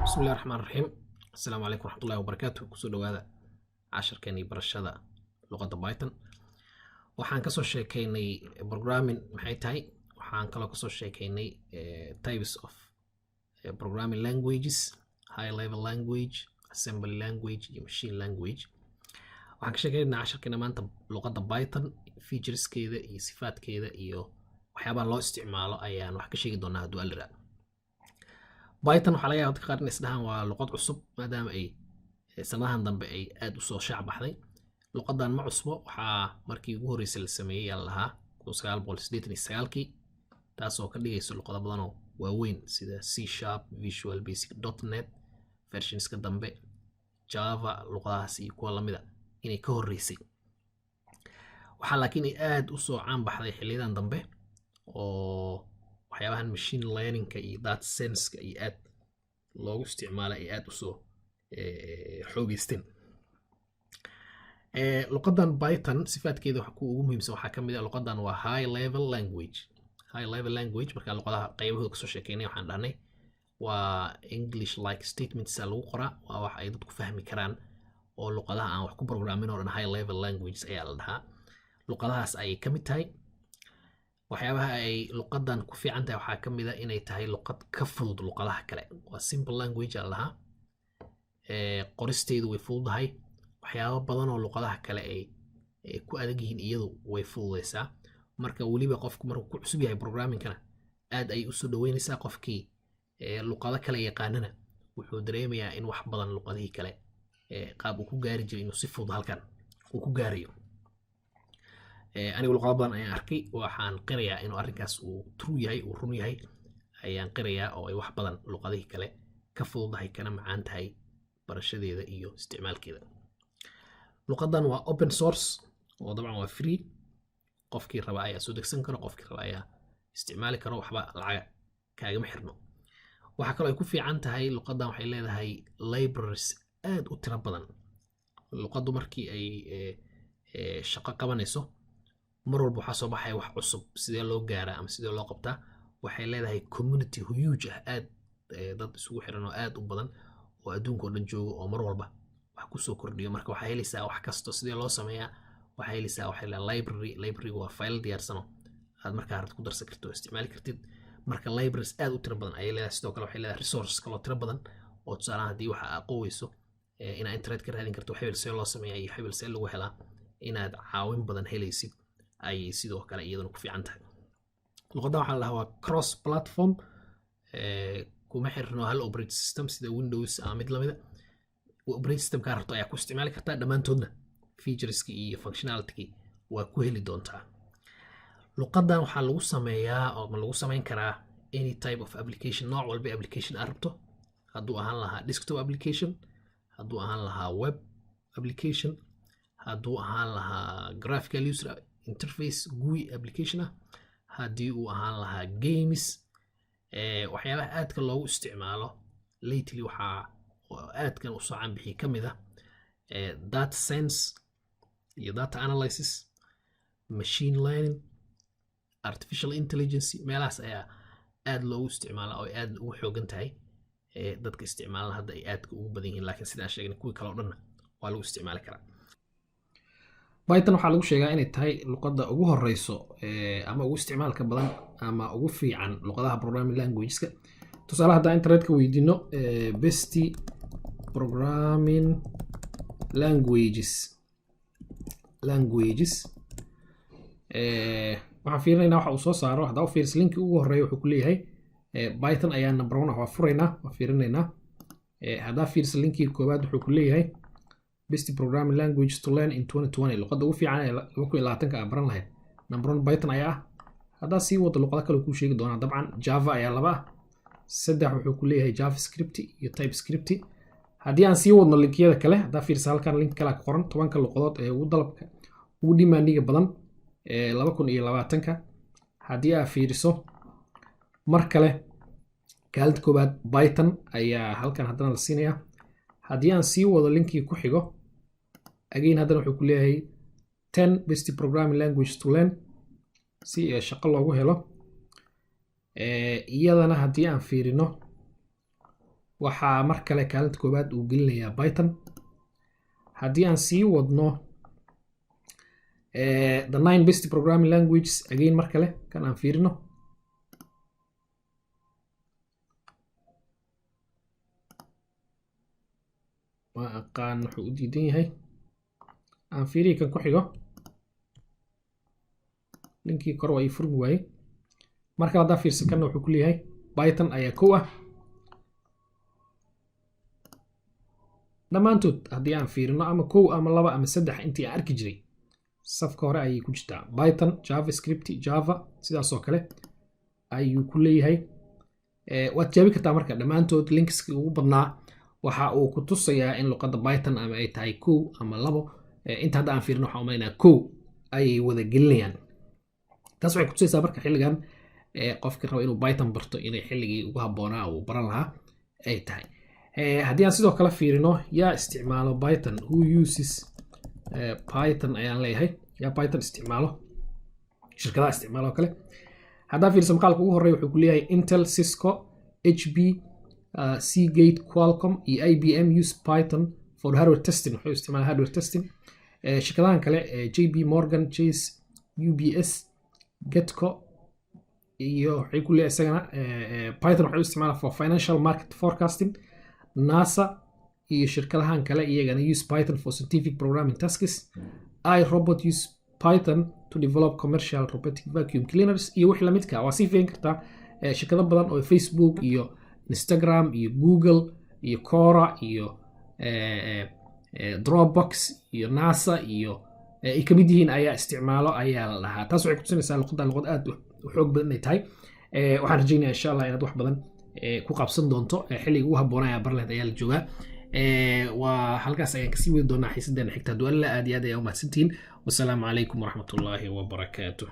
Bismillahi raxmaan raxiim. Asalaamu calaykum waraxmatullahi wabarakaatu. Kusoo dhawaada casharkeenii barashada luqadda Python. Waxaan kasoo sheekeynay programming maxay tahay. Waxaan kaloo kasoo sheekeynay types of programming languages: high level language, assembly language iyo machine language. Waxaan ka sheekeynaa casharkeena maanta luqadda Python featureskeeda iyo sifaadkeeda iyo waxyaabaha loo isticmaalo ayaan wax ka sheegi doonaa hadduu Alla. Python waxaa laga yaaba dadka qaar inay isdhahaan waa luqad cusub, maadaama ay sanadahan dambe ay aad usoo shaac baxday. Luqadan ma cusbo. Waxaa markii ugu horreysay la sameeyey yaa lahaa 1989-kii, taasoo ka dhigaysa luqado badanoo waaweyn sida C#, Visual Basic .NET versionska dambe, Java, luqadahaas iyo kuwa lamida inay ka horreysay. Waxaa laakiin ay aad usoo caan baxday xiliyadan dambe oo waxyaabahan machine learningka iyo data science-ka iyo aad loogu isticmaala ay aad usoo xoogeysteen. Luqadan Python sifaadkeeda waxa kuwa ugu muhiimsan waxaa ka mid ah: luqadan waa high level language. High level language, markaa luqadaha qaybahooda kasoo sheekeynay, waxaan dhahnay waa English like statements lagu qoraa, waa wax ay dadku fahmi karaan, oo luqadaha aan wax ku programmin oo dhan high level languages ayaa la dhahaa. Luqadahaas ayay ka mid tahay. Waxyaabaha ay luqadan ku fiican tahay waxaa ka mid a inay tahay luqad ka fudud luqadaha kale. Waa simple language aa la dhahaa. Qoristeedu way fududahay. Waxyaabo badan oo luqadaha kale ay ku adag yihiin iyadu way fududeysaa. Marka weliba qofku markuu ku cusub yahay programmingkana aad ayay usoo dhaweyneysaa. Qofkii luqado kale yaqaanana wuxuu dareemayaa in wax badan luqadihii kale qaab uu ku gaari jiray inuu si fudud halkan uu ku gaarayo. Anigu luqado badan ayaan arkay. Waxaan qirayaa inuu arrinkaas uu true yahay, uu run yahay ayaan qirayaa, oo ay wax badan luqadihii kale ka fududahay kana macaan tahay barashadeeda iyo isticmaalkeeda. Luqadan waa open source oo dabcan waa free. Qofkii raba ayaa soo degsan karo, qofkii raba ayaa isticmaali karo, waxba lacaga kaagama xirno. Waxaa kaloo ay ku fiican tahay luqadan waxay leedahay libraries aad u tiro badan. Luqaddu markii ay shaqo qabanayso, mar walba waxaa soo baxaya wax cusub. Sidee loo gaaraa ama sidee loo qabtaa? Waxay leedahay community huge ah, aad dad isugu xiran oo aad u badan oo adduunka oo dhan jooga oo mar walba wax kusoo kordhiyo. Marka waxaa helaysaa wax kasto sidee loo sameeyaa. Waxaa helaysaa waxay leedahay library. Library waa file diyaarsano aad markaa rabto ku darsan kartid oo isticmaali kartid. Marka libraries aad u tiro badan ayay leedahay. Sidoo kale waxay leedahay resources kaloo tiro badan oo tusaalahan haddii waxa aqooweyso inaad internet ka raadin karto hebel see loo sameeyaa iyo hebel see lagu helaa, inaad caawin badan helaysid ayay sidoo kale iyaduna ku fiican tahay. Luqaddan waxaa la dhahaa waa cross platform. Kuma xirno hal operating system sida Windows ama mid lamida. Operating system kaa rabto ayaa ku isticmaali kartaa, dhammaantoodna featureski iyo functionality waa ku heli doontaa. Luqaddan waxaa lagu sameeyaa oo ma lagu sameyn karaa any type of application, nooc walba application aad rabto, hadduu ahaan lahaa desktop application, hadduu ahaan lahaa web application, hadduu ahaan lahaa graphical user interface, GUI application ah, haddii uu ahaan lahaa games. Waxyaabaha aadka loogu isticmaalo lately waxaa aadkan usoo canbixiyay ka mid ah data science iyo data analysis, machine learning, artificial intelligence. Meelahaas ayaa aad loogu isticmaalaa oo aad ugu xoogan tahay, dadka isticmaalana hadda ay aadka ugu badan yihiin. Laakiin sidaan sheegnay, kuwii kale oo dhanna waa lagu isticmaali karaa. Python waxaa lagu sheegaa inay tahay luqadda ugu horeyso ama ugu isticmaalka badan ama ugu fiican luqadaha programming languageska. Tusaale, haddaan internetka weydiino best programming languages, waxaan fiirinaynaa waxa uu soo saaro. Haddaa u fiiriso linki ugu horeeya, wuxuu ku leeyahay Python ayaa number one ah. Waa furaynaa, waa fiirinaynaa. Haddaa fiiriso linkii koowaad, wuxuu ku leeyahay best programming language to learn in 2020, luqadda ugu fiican ee 2020-ka aa baran lahayd, number one Python ayaa ah. Haddaa sii wado, luqado kale kuu sheegi doonaa. Dabcan Java ayaa laba ah. Saddex wuxuu ku leeyahay JavaScript iyo TypeScript. Haddii aan sii wadno linkiyada kale, haddaa fiirsa halkan link kale ku qoran 10-ka luqadood ee ugu dalabka, ugu demandiga badan ee 2020-ka, haddii aad fiiriso mar kale, kaalinta koowaad Python ayaa halkan haddana la siinayaa. Haddii aan sii wado linkii ku xigo, again haddana wuxuu ku leeyahay 10 best programming language to learn. si shaqo loogu helo. Iyadana haddii aan fiirino, waxaa mar kale kaalinta koowaad uu gelinayaa Python. Haddii aan sii wadno the nine best programming languages, again mar kale kan aan fiirino. Ma aqaan wuxuu u diidan yahay. Aan fiiriyi kan ku xigo. Linkii kore waa ii furmi waayey. Marka haddaa fiirsan, kanna wuxuu ku leeyahay Python ayaa kow ah. Dhammaantood haddii aan fiirino, ama kow ama laba ama saddex, intii aan arki jiray safka hore ayay ku jirtaa Python, JavaScript, Java sidaas oo kale ayuu ku leeyahay. Waad tijaabi kartaa. Marka dhammaantood linkskii ugu badnaa waxa uu ku tusayaa in luqadda Python ama ay tahay kow ama labo. Inta hadda aan fiirino, waxaan umalaynaa kow ayay wada gelinayaan. Taas waxay kutusaysaa marka xilligan qofkii raba inuu Python barto inay xilligii ugu habboonaa uu baran lahaa ay tahay. Haddii aan sidoo kale fiirino yaa isticmaalo Python, who uses Python ayaan leeyahay, yaa Python isticmaalo, shirkadaha isticmaalo oo kale. Haddaa fiirso maqaalka ugu horreeya, wuxuu ku leeyahay Intel, Cisco, HP, Seagate, Qualcomm iyo IBM use Python for hardware testing. Wuxuu isticmaala hardware testing. Shirkadahan kale, JP Morgan Chase, UBS, Getco iyo waxay ku leeyahay isagana Python waxay u isticmaalaa for financial market forecasting. NASA iyo shirkadahan kale iyagana use Python for scientific programming tasks. iRobot use Python to develop commercial robotic vacuum cleaners iyo wixii lamidka. Waa sii fiirin kartaa. Shirkado badan oo Facebook iyo Instagram iyo Google iyo Quora iyo Dropbox iyo NASA iyo ay kamid yihiin ayaa isticmaalo ayaa la dhahaa. Taas waxay kutusinaysaa luqaddan luqad aad u xoog badan inay tahay. Waxaan rajeynaya insha Allah inaad wax badan ku qabsan doonto. Xilliga ugu habboonaya barleed ayaa la joogaa. Waa halkaas ayaan kasii wadi doonaa xiisadeena xigta hadduu Alla. Aad iyo aad ayaa umahadsantihiin. Wasalaamu calaykum waraxmatullaahi wabarakaatuh.